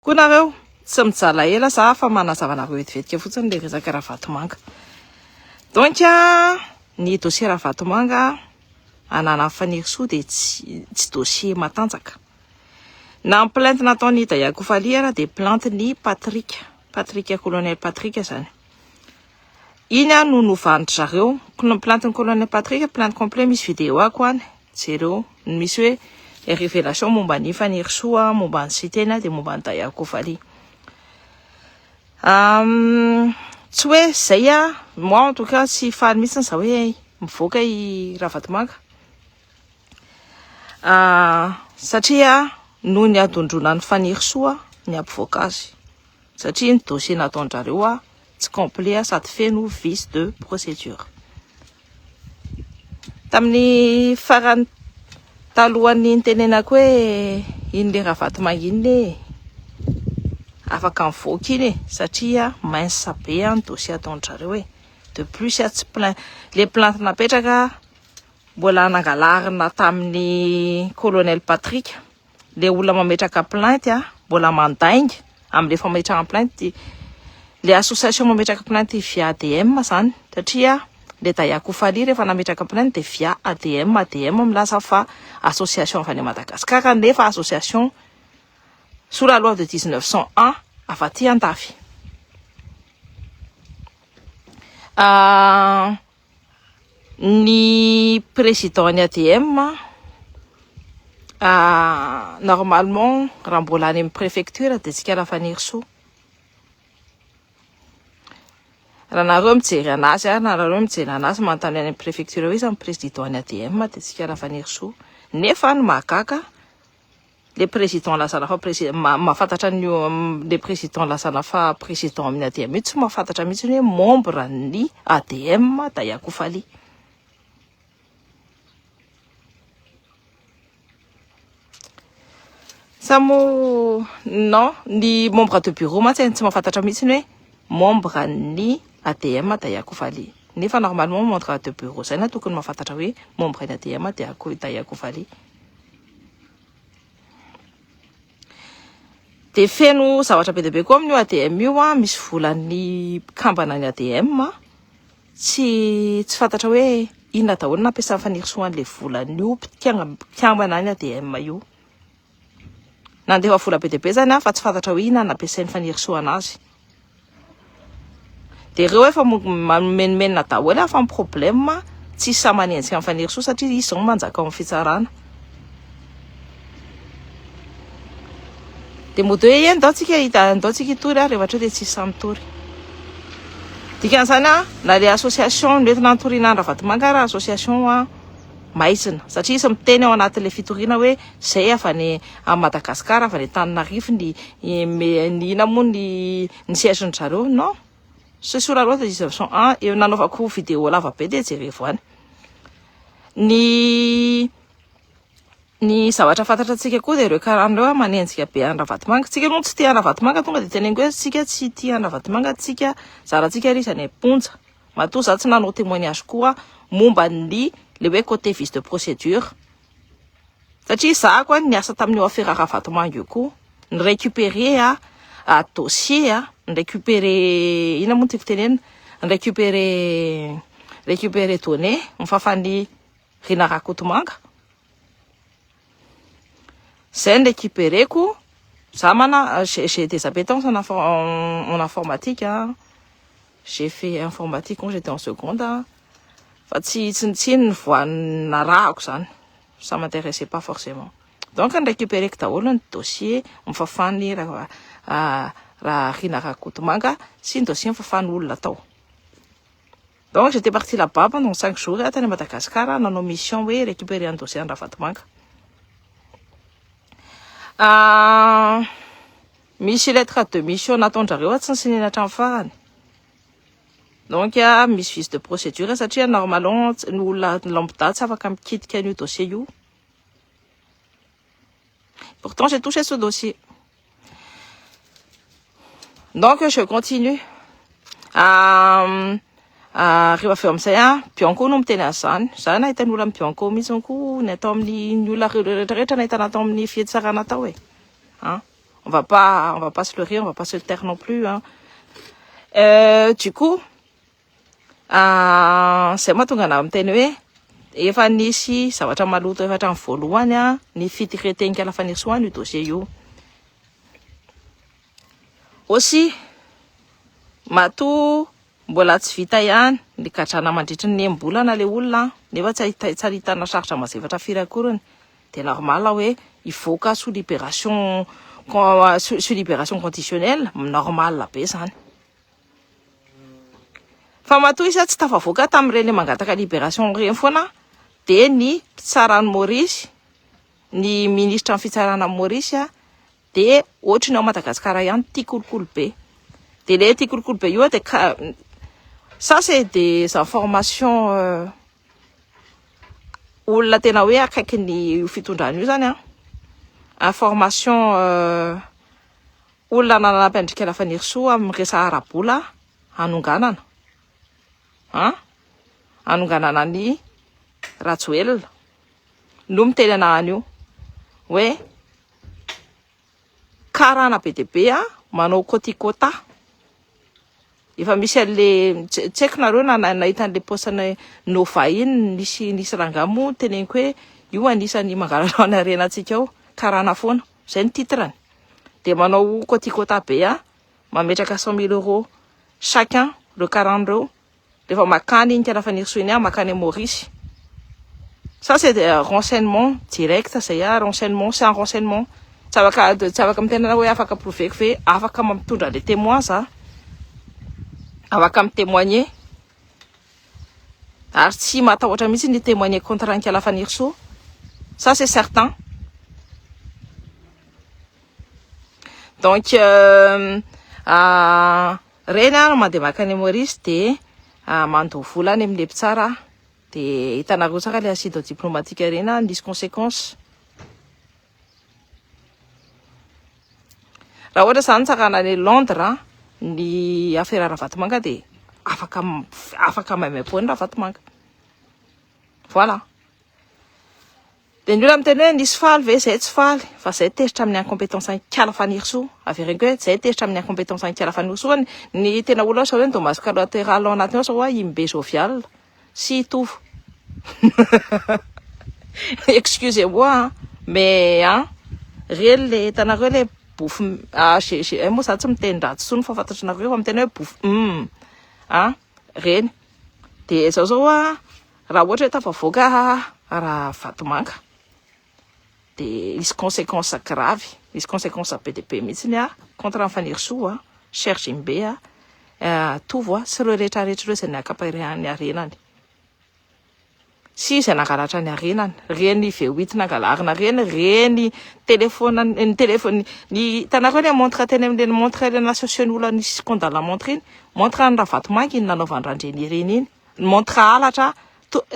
Koa nareo, tsy mijala ela za fa manazava anareo vetivetika fotsiny le resaka Ravatomanga. Donc ny dossier Ravatomanga ananan'i Fanirisoa dia tsy tsy dossier matanjaka. Na ny plainte nataon'i Daya Kofaly ara dia plainte ny Patrick, Patrick colonel Patrick zany. Iny no novan'dry zareo, plainte ny colonel Patrick, plainte complet misy vidéo ako any, jereo, misy hoe révélation momba ny Fanirisoa, momba ny Siteny dia momba ny Daya Kofali. Tsy hoe zay a, moi en tout cas tsy faly mihitsy za hoe mivoaka i Ravatomanga. Satria noho ny adondronan'ny Fanirisoa ny hampivoaka azy. Satria ny dossier nataon-drareo a tsy complet a sady feno vice de procédure. Tamin'ny farany talohan'ny nitenenako hoe iny le Ravatomanga iny ne afaka mivoaka iny e satria mince be ny dossier ataon-drareo e. De plus a tsy plein le plainte napetraka mbola nangalarina tamin'ny colonel Patrick. Le olona mametraka plainte a mbola mandainga amin'le fametrahana plainte le association mametraka plainte via ADM zany satria le Daya Kofali rehefa nametraka plainte de via ADM. ADM milaza fa association avy any Madagascar nefa association sous la loi de 1901 avy aty andafy. Ny président ny ADM normalement raha mbola any amin'ny préfecture dia tsika Rafanirisoa. Raha nareo mijery anazy a, na nareo mijery anazy manontany any amin'ny préfecture hoe iza ny président ny ADM dia tsika Rafanirisoa. Nefa ny mahagaga le président lazana fa président mahafantatra ny le président lazana fa président amin'ny ADM io tsy mahafantatra mihitsy hoe membre ny ADM Daya Kofali. Sa moa non ny membre de bureau mantsy tsy mahafantatra mihitsy hoe membre ny ADM Daya Kofali. Nefa normalement membre de bureau zay na tokony mahafantatra hoe membre ny ADM Daya Kofali. Dia feno zavatra be dia be koa amin'io ADM io a, misy volan'ny mpikambana ny ADM tsy tsy fantatra hoe inona daholo nampiasan'ny Fanirisoa an'ilay volan'io mpikambana ny ADM io. Nandefa vola be dia be zany a fa tsy fantatra hoe inona nampiasain'ny Fanirisoa anazy. Dia ireo efa mamenomenona daholo fa ny problème tsisy sahy manenjika an'i Fanirisoa satria izy izao no manjaka ao amin'ny fitsarana. Dia mody hoe eny ndao tsika hita ndao tsika hitory ary rehefa hatreo dia tsisy sahy mitory. Dikan'izany a na le association noentina nitoriana an'i Ravatomanga ary association a maizina satria izy miteny ao anatin'ilay fitoriana hoe zay avy any à Madagascar avy any Antananarivo ny ny ina moa ny ny siège-ny zareo non c'est sur la loi de 1901 eo nanaovako vidéo lava be dia jerevo any ny ny zavatra fantatra antsika koa dia ireo karana ireo manenjika be an'i Ravatomanga tsika aloha tsy tia an'i Ravatomanga tonga dia teneniko hoe tsika tsy tia an'i Ravatomanga tsika zarantsika ry izy any am-ponja matoa za tsy nanao témoignage koa momba ny le hoe côté vice de procédure satria za koa niasa tamin'io affaire Ravatomanga io koa ny récupérer a dossier a ny récupérer ina moa no tiako tenenina ny récupérer récupérer données mifafan'ny Rina Rakotomanga zay ny récupéreko za mana j'ai des appétences en, en informatique hein. J'ai fait informatique quand j'étais en seconde fa tsy tsy tsy ny voie narahako zany ça m'intéressait pas forcément donc ny récupéreko daholo ny dossier mifafany raha raha Rina Rakotomanga sy ny dossier mifafany olona tao. Donc j'étais partie là-bas pendant 5 jours tany Madagascar nanao mission hoe récupérer un dossier an-Ravatomanga. Misy lettre de mission nataon-drareo tsy nisianina hatramin'ny farany. Donc misy vice de procédure satria normalement ny olona lambda tsy afaka mikitika an'io dossier io. Pourtant j'ai touché ce dossier. Donc je continue. Rehefa avy eo amin'izay a Bianco no miteny an'izany. Za nahita ny olona amin'ny Bianco mihitsy koa ny atao amin'ny ny olona rehetrarehetra nahitana atao amin'ny fitsarana tao e. On va pas, on va pas se leurrer, on va pas se taire non plus hein. Euh, du coup, ah, zay mahatonga anah miteny hoe efa nisy zavatra maloto efa hatramin'ny voalohany a ny fitreten'ny Lafanirisoa io dossier io. Aussi, matoa mbola tsy vita ihany ny gadrana mandritry ny enim-bolana le olona nefa tsy ahita tsy ahitana charge mazefatra firy akoriny de normal hoe hivoaka sous libération sous libération conditionnelle, normal be zany. Fa matoa izy tsy tafavoaka tamin'ireny mangataka libération ireny foana de ny mpitsaran'i Maurice, ny ministre ny fitsarana Maurice a de ohatry ny ao Madagasikara ihany tia kolikoly be. De le tia kolikoly be io de ka ça, c'est des informations olona tena hoe akaiky ny fitondrana io zany a, information olona nanampy an-dry Lafanirisoa amin'ny resaka ara-bola hanonganana an hanonganana ny Rajoelina no miteny anahy an'io hoe karana be dia be a manao kotikota efa misy an'le tsy haiko nareo na nahita an'le poste Nova iny nisy rangahy moa teneniko hoe io anisan'ny mangalatra ny harenantsika ao karana foana zay ny titrany de manao kotikota be a mametraka 100 000 euros chacun reo karana reo rehefa makany iny Lafanirisoa iny a makany Maurice. Ça, c'est des renseignements direct zay a, renseignement, c'est un renseignement. Tsy afaka miteny hoe afaka prouveko ve, afaka mampitondra le témoin za, afaka mitémoigner ary tsy matahotra mihitsy ny témoigner contre an'i Lafanirisoa, ça c'est certain. Donc reny a mandeha makany Maurice de mandoa vola any amin'le mpitsara de hitanareo tsara le accident diplomatique reny a nisy conséquence. Raha ohatra zany tsarana any Londres ny affaire Ravatomanga de afaka maimaim-poana Ravatomanga, voilà. De ny olona miteny hoe nisy faly ve, zay tsy faly fa zay tezitra amin'ny incompétence an'i Fanirisoa. Avereniko hoe zay tezitra amin'ny incompétence an'i Fanirisoa. Ny tena olona sao hoe dommage collatéral ao anatiny ao sao hoe Imbe Jovial sy Tovo, excusez-moi mais hein, reny le hitanareo le bofy ah, moa za tsy miteny ratsy tsony fa fantatrinareo fa miteny hoe bofy ah reny de zao zao a raha ohatra hoe tafavoaka Ravatomanga de misy conséquence grave, misy conséquence be dia be mihitsiny a contre ny Fanirisoa a, Serge Imbe a, Tovo a sy ireo rehetrarehetra ireo izay niaka-ny arenany sy izay nangalatra ny arenany reny V8 nangalarina reny téléphone, ny téléphone, ny hitanareo ny montre teny amin'ireny montre ireny associé olona nisy scandale montre iny, montre ny Ravatomanga iny nanaovany randreny ireny iny montre halatra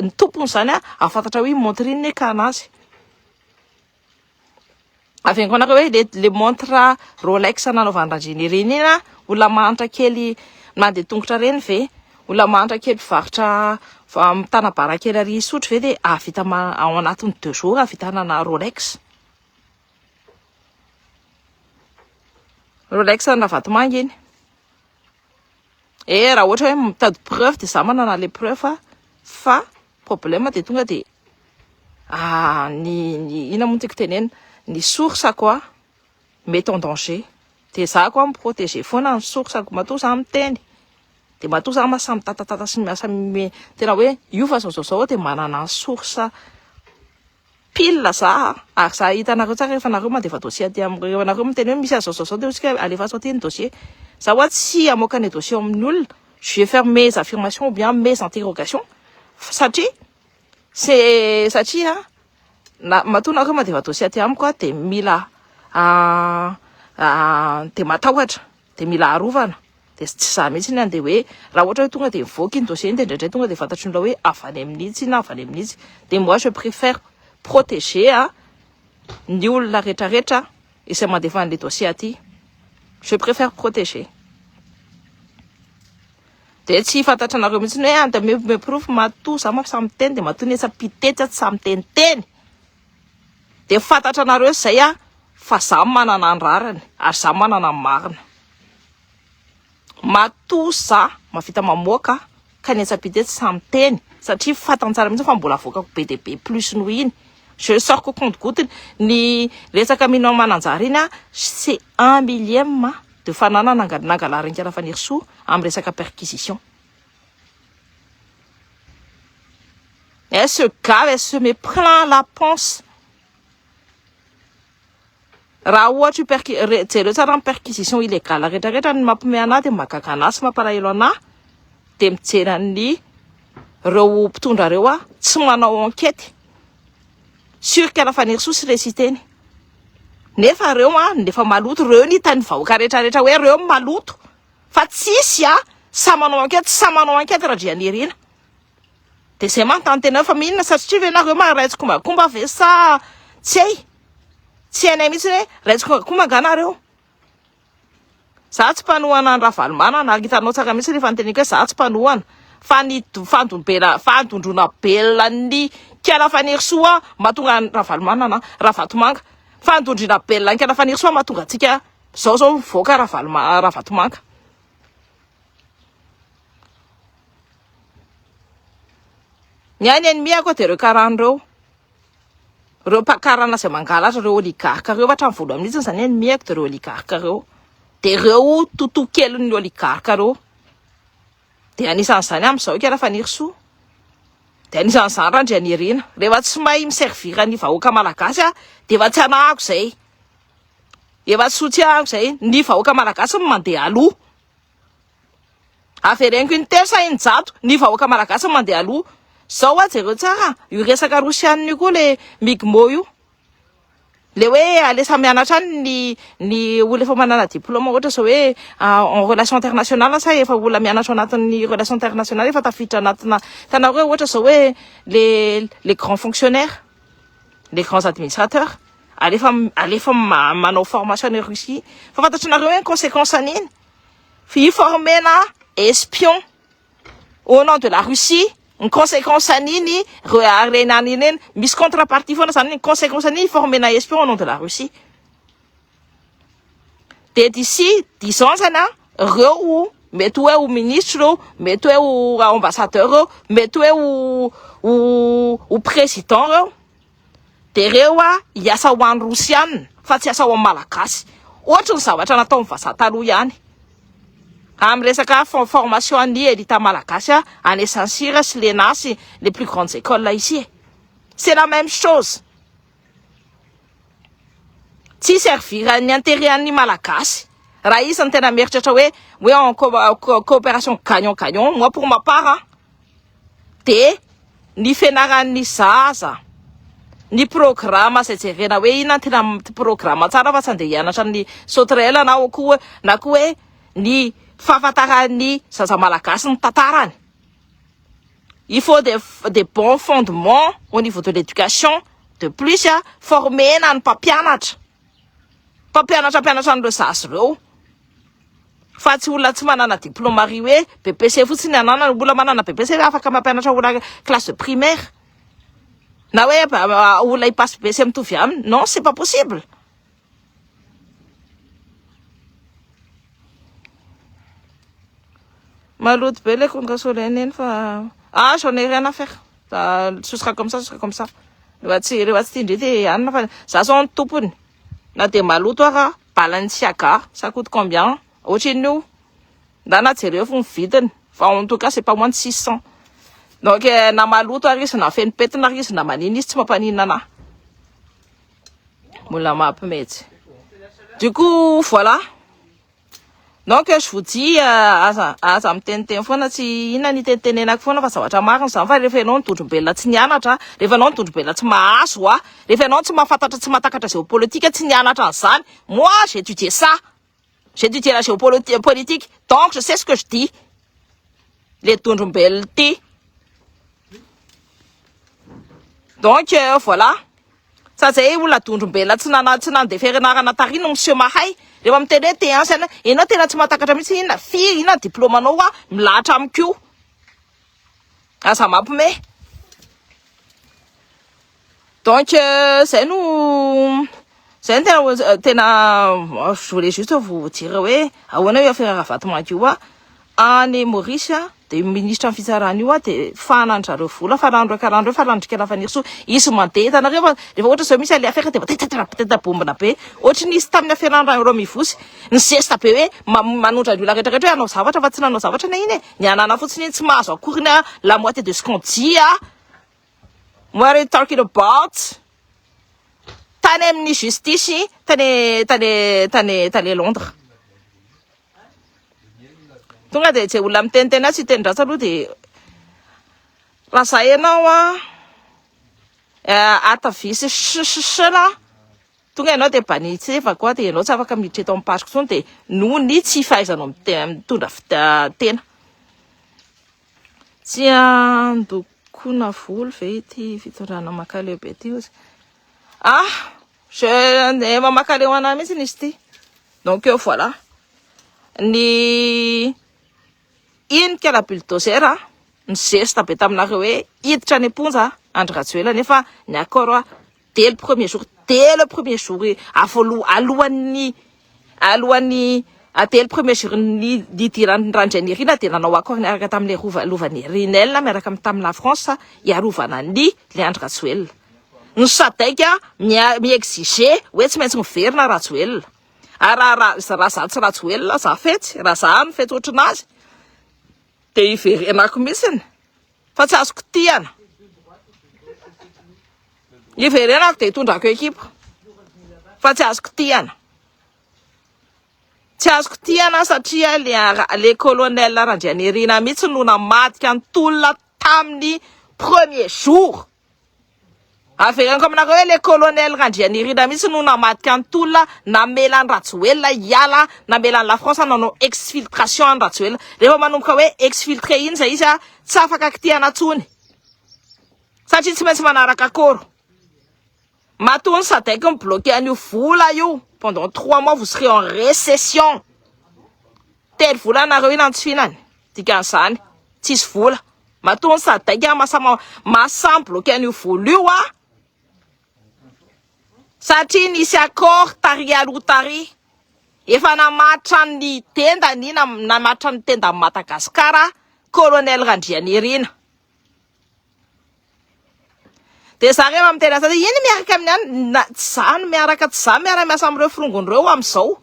ny tompony zany a ahafantatra hoe montre iny ka anazy aveniko anareo hoe le montre Rolex nanaovany randreny ireny iny a olona mahantra kely mandeha tongotra reny ve, olona mahantra kely mpivarotra mitana bara kely ary Isotry ve de ahavita ao anatin'ny 2 jours ahavitanana Rolex, Rolex ny Ravatomanga iny e. Raha ohatra hoe mitady preuve de za manana le preuve fa problème de tonga de ny ina moa tiako tenena, ny source quoi mety en danger de za koa miprotéger foana ny source ko matoa za miteny de matoa za maha mitatatata sy miasa tena hoe io fa zao zao zao de manana ny source pile za ary za hitanareo tsara rehefa nareo mandefa dossier aty amin'ireo nareo miteny hoe misy azao zao zao de ohatsika alefaso aty ny dossier za hoa tsy amoaka ny dossier amin'ny olona, je vais faire mes affirmations ou bien mes interrogations satria c'est satria na matoa nareo mandefa dossier aty amiko a de mila de matahotra de mila arovana de tsy za mihitsy ny andeha hoe raha ohatra hoe tonga de mivoaka iny dossier iny de indraindray tonga de fantatry ny olona hoe avy any amin'itsy na avy any amin'itsy de moi je préfère protéger a ny olona rehetrarehetra izay mandefa an'le dossier aty, je préfère protéger de tsy fantatra anareo mihitsy ny hoe ande me preuve matoa za ma samy miteny de matoa ny etsapitety tsy samy miteniteny de fantatra anareo zay a. fa za manana ny rariny ary za manana ny marina. Matoa za mahavita mamoaka ka ny etsapita etsy sahy miteny satria fantany tsara mihitsy fa mbola avoakako be dia be plus noho iny. Je sors qu'au compte goutte ny resaka Mino Mananjary iny c'est un millième de fananana nangalarin'i Rafanirosoa amin'ny resaka perquisition. Elle se gave, elle se met plein la panse. Raha ohatra io perqui re jereo tsara ny perquisition illegale rehetra rehetra ny mampime anah dia mahagaga anah sy mampalahelo anah dia mijery an'ny reo mpitondra reo aho tsy manao enquête sur que Rafanirisoa sy Resiteny nefa reo an efa maloto reo ny hitan'ny vahoaka rehetra rehetra hoe reo maloto fa tsisy a sa manao enquête sa manao enquête Randrianirina dia zay manontany tena fa minona satria ve nareo maha tsikombakomba ve sa tsy hay Tsy hainay mihitsy hoe ray tsikombakomba angaha nareo. Za tsy mpanohana an'i Ravalomanana ary hitanao tsara mihitsy rehefa niteneniko hoe za tsy mpanohana fa ny fandom-bela fandondrona belona ny Kiala Fanirisoa mahatonga an'i Ravalomanana Ravatomanga fandondrina belona ny Kiala Fanirisoa mahatonga antsika zao zao mivoaka Ravaloma Ravatomanga. Ny ahy ny ennemi ako dia ireo karana ireo. Ireo mpakarana izay mangalatra ireo oligarque ireo hatramin'ny voalohany mihitsy izany ennemi-ako dia ireo oligarque ireo. Dia ireo toto kelin'ny oligarque ireo. Dia anisan'izany amin'izao i Rafanirosoa. Dia anisan'izany Randrianirina. Rehefa tsy mahay mi-servir ny vahoaka malagasy aho dia efa tsy anahako izay. Efa tsy soutiens-ko izay. Ny vahoaka malagasy no mandeha aloha. Avereniko intelo sa injato ny vahoaka malagasy mandeha aloha. Zao hoa jereo tsara io resaka rosianina io koa le migmo io. Le hoe alesa mianatra any ny ny olona efa manana diplôme ohatra zao hoe en relation internationale sa efa olona mianatra ao anatin'ny relation internationale efa tafiditra anatina hitanareo ohatra zao hoe les les grands fonctionnaires les grands administrateurs alefa alefa manao formation any Russie fa fantatrinareo hoe ny conséquence an'iny Hi-former-na espion au nom de la Russie, ny conséquence an'iny reo harena any ireny, misy contrepartie foana zany ny conséquence an'iny hi-former-na espion au nom de la Russie. De d'ici dix ans zany an, reo mety hoe ho ministre reo, mety hoe ho ambassadeur reo, mety hoe ho ho ho président reo. Dia reo a hiasa ho an'ny Rosiana fa tsy hiasa ho an'ny Malagasy. Ohatry ny zavatra nataon'ny vazaha taloha ihany. Amin'ny resaka formation an'ny elite malagasy any Saint Cyr sy l'ENA sy les plus grandes écoles ici e. C'est la même chose. Tsy servir ny intérêt an'ny Malagasy. Raha izy no tena mieritreritra hoe hoe en coopération gagnant gagnant, moi pour ma part dia ny fianaran'ny zaza, ny programa izay jerena hoe inona no tena programa tsara fa tsy andeha hianatra ny sauterelle na koa na koa hoe ny fahafantaran'ny zaza malagasy ny tantarany. Il faut des, des bons fondements au niveau de l'éducation. De plus, formena ny mpampianatra. Mpampianatra mpianatra an'ireo zaza ireo. Fa tsy olona tsy manana diplôme ary hoe BEPC fotsiny ananany, olona manana BEPC ve afaka mampianatra olona classe de primaire? Na hoe olona hipasse BEPC mitovy aminy? Non, c'est pas possible. Maloto be le contre soleil neny fa ah j'en ai rien à faire. Ce sera comme ça, ce sera comme ça. Rehefa tsy rehefa tsy tian-dry dia anona fa za zao ny tompony. Na dia maloto ara Balenciaga, ça coûte combien? Ohatrinona io? Ndana jereo fo ny vidiny fa en tout cas c'est pas moins de 600. Donc na maloto ary izy na feno pentina ary izy na manina izy tsy mampaninona anahy. Mbola mampimetsy. Du coup voilà. Donc je vous dis aza aza miteniteny foana tsy inona ny itenitenenako foana fa zavatra marina izany fa rehefa ianao ny dondrombelona tsy nianatra rehefa ianao ny dondrombelona tsy mahazo a rehefa ianao tsy mahafantatra tsy mahatakatra géopolitique tsy nianatra an'izany moi j'ai étudié ça j'ai étudié la géopolitique donc je sais ce que je dis le dondrombelona ty donc euh, voilà Sa zay olona dondrombelona tsy nana tsy nandeha fianarana tary no miseho mahay. Rehefa miteny hoe T1 sy enao tena tsy mahatakatra mihitsy inona firy inona diplôme anao hoa milahatra amiko io. Aza mampime. Donc euh, zay no Zay no tena tena je voulais juste vous dire hoe ahoana io affaire Ravatomanga io a any Maurice a de io ministre ny fitsarana io a de fahanan-dry zareo vola faran'ireo karana ireo faran'dry Kala Fanirisoa izy mandeha hitanareo fa rehefa ohatra zao misy le affaire de tatatatata bombina be ohatry ny nisy tamin'ny affaire Ramivosy ny zesta be hoe manondra ny olona rehetra rehetra hoe hanao zavatra fa tsy nanao zavatra na iny e ny anana fotsiny iny tsy mahazo akory ny la moitié de ce qu'on dit a what are you talking about Tany amin'ny justice tany tany tany tany Londres. Tonga dia izay olona miteniteny ahy tsy hiteny ratsy aloha dia raha za ianao a atavisy sh tonga ianao dia banitseva koa dia ianao tsy afaka miditra eto amin'ny page-ko intsony dia noho ny tsy fahaizanao mitondra tena. Tsy andokoana volo ve ity fitondrana makaleo be ity ozy? Ah, je efa makaleo anah mihitsy izy ity. Donc euh, voilà. Ny iny kala bulldozer a, ny geste be taminareo hoe hiditra any am-ponja Andry Rajoelina nefa ny accord dès le premier jour dès le premier jour avoaloha alohan'ny alohan'ny dès le premier jour ny nidiran'ny Randrianirina dia nanao accord niaraka tamin'ilay rova lovan'i Rinel miaraka amin'ny tamin'ny la France hiarovana ny le Andry Rajoelina ny SADC mi-exiger hoe tsy maintsy miverina Rajoelina ary raha raha raha za tsy Rajoelina za fetsy raha za no fetsy ohatrin'azy dia hiverenako mihitsiny fa tsy azoko tihana Hiverenako dia hitondrako ekipa. Fa tsy azoko tihana. Tsy azoko tihana satria le, le colonel Randrianirina mihitsy no namadika ny tolona tamin'ny premier jour. Avereniko aminareo hoe le colonel Randrianirina mihitsy no namadika ny tolona namela an'i Rajoelina hiala, namela an'i La France nanao exfiltration an'i Rajoelina. Rehefa manomboka hoe exfiltré iny zay izy, tsy afaka kitihana intsony. Satria tsy maintsy manaraka accord. Matoa ny SADC mi-bloquer an'io vola io pendant 3 mois vous serez en récession. Telo volana nareo iny antsifinany. Dikan'izany tsisy vola. Matoa ny SADC masama masam bloquer an'io vola io a. Satria nisy accord tary aloha tary. Efa namaritra ny tendany namaritra ny tendan'i Madagasikara Colonel Randrianirina. Dia za rehefa miteny azy iny miaraka amin'ny any na tsy za no miaraka tsy za miara-miasa amin'ireo forongony ireo amin'izao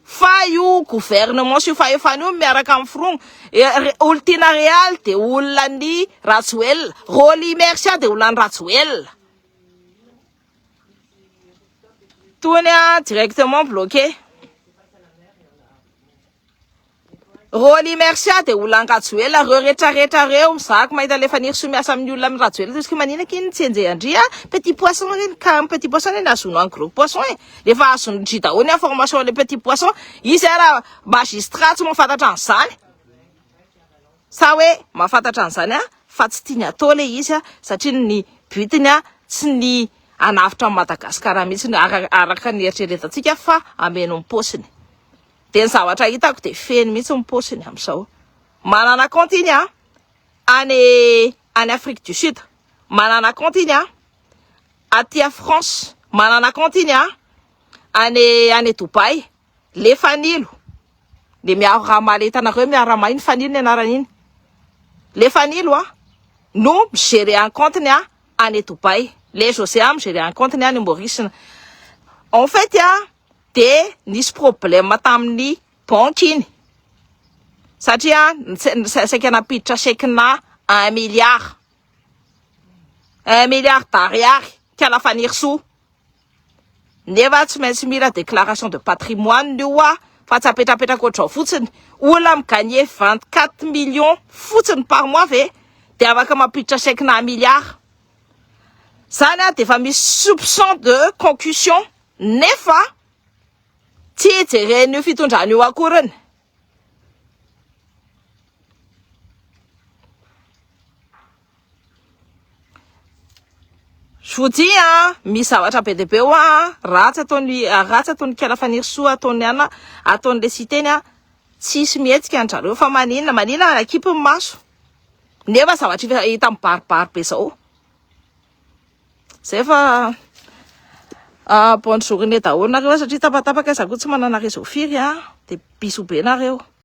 fa io gouvernement sy io fahefana io miaraka amin'ny forongo Olitiana Realy dia olona ny Rajoelina Rolly Mercia dia olona ny Rajoelina Tony a directement bloqué Rolly Mercia dia olona an'i Rajoelina reo rehetra rehetra reo za ko mahita le Fanirisoa miasa amin'ny olona amin'ny Rajoelina toa izy manina akia ny tsy enjehan-dry a petit poisson reny ka amin'ny petit poisson reny azonao any gros poisson e rehefa azon-dry daholo ny information le petit poisson izy ara magistrat tsy mahafantatra an'izany sa hoe mahafantatra an'izany a fa tsy tiany atao le izy a satria ny but-ny a tsy ny hanavotra an'i Madagasikara mihitsy araka ny eritreretantsika fa hameno ny paosiny Dia ny zavatra hitako dia feno mihitsy ny paosiny amin'izao. Manana compte iny a any any Afrique du Sud, manana compte iny a aty a France, manana compte iny a any any Dubaï. Le fanilo, le miaro ramaly hitanareo miaro ramaly iny fanilo ny anaran'iny. Le fanilo a no mi-gérer un compte-ny a any Dubaï. Le José a mi-gérer un compte-ny any Maurice. En fait a de nisy problème tamin'ny banque iny satria saika nampiditra chèque-na un milliard un milliard d'ariary kala Fanirisoa nefa tsy maintsy mila déclaration de patrimoine io a fa tsy apetrapetraka ohatrao fotsiny olona mi-gagner 24 millions fotsiny par mois ve de afaka mampiditra chèque-na un milliard zany a de efa misy soupçon de concussion Nefa tsy jeren'io fitondrana io akoriny. Je vous dis hein, misy zavatra be dia be hoa ratsy ataony ratsy ataony Kala Fanirisoa ataony ana ataony le Siteny a tsisy mihetsika andrareo fa maninona maninona akipy ny maso nefa zavatra hita mibaribary be zao. Zay fa Bonne journée daholo nareo, satria tapatapaka za koa tsy manana réseau firy a. De bisous be nareo.